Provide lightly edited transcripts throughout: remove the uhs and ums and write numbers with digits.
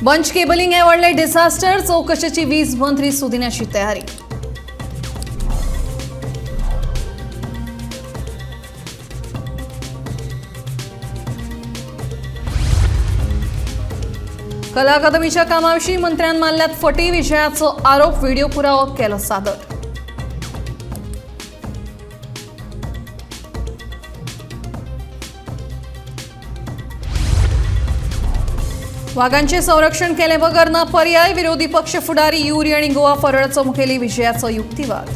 Bunch cabling हें व्हडलें disaster, चवकशेची वीज मंत्री सुदिन्याची तयारी. कला अकादमीच्या कामाविशीं मंत्र्यान मारल्यात फटी, विजयाचो आरोप, व्हिडिओ पुरावो केलो सादर. वागांचे संरक्षण केले बगर ना पर्याय, विरोधी पक्ष फुडारी युरी आणि गोवा फॉरवर्डचो मुखेली विजयाचो युक्तिवाद.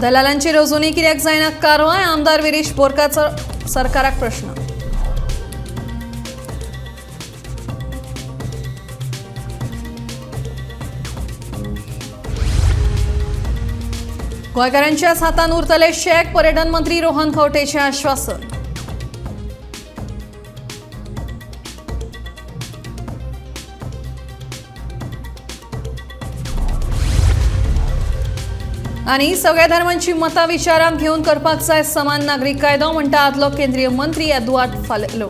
दलालांचेर अजूनय कित्याक जायना कारवाय, आमदार विरेश बोरकाचो सरकाराक प्रश्न. गोंयकारांच्याच हातान उरतले शॅक, पर्यटन मंत्री रोहन खंवटेचें आश्वासन. आनी सगळ्या धर्मांची मतां विचारांत घेवन करपाक जाय समान नागरीक कायदो, म्हणटा आदलो केंद्रीय मंत्री एदुआर्द फालेलो.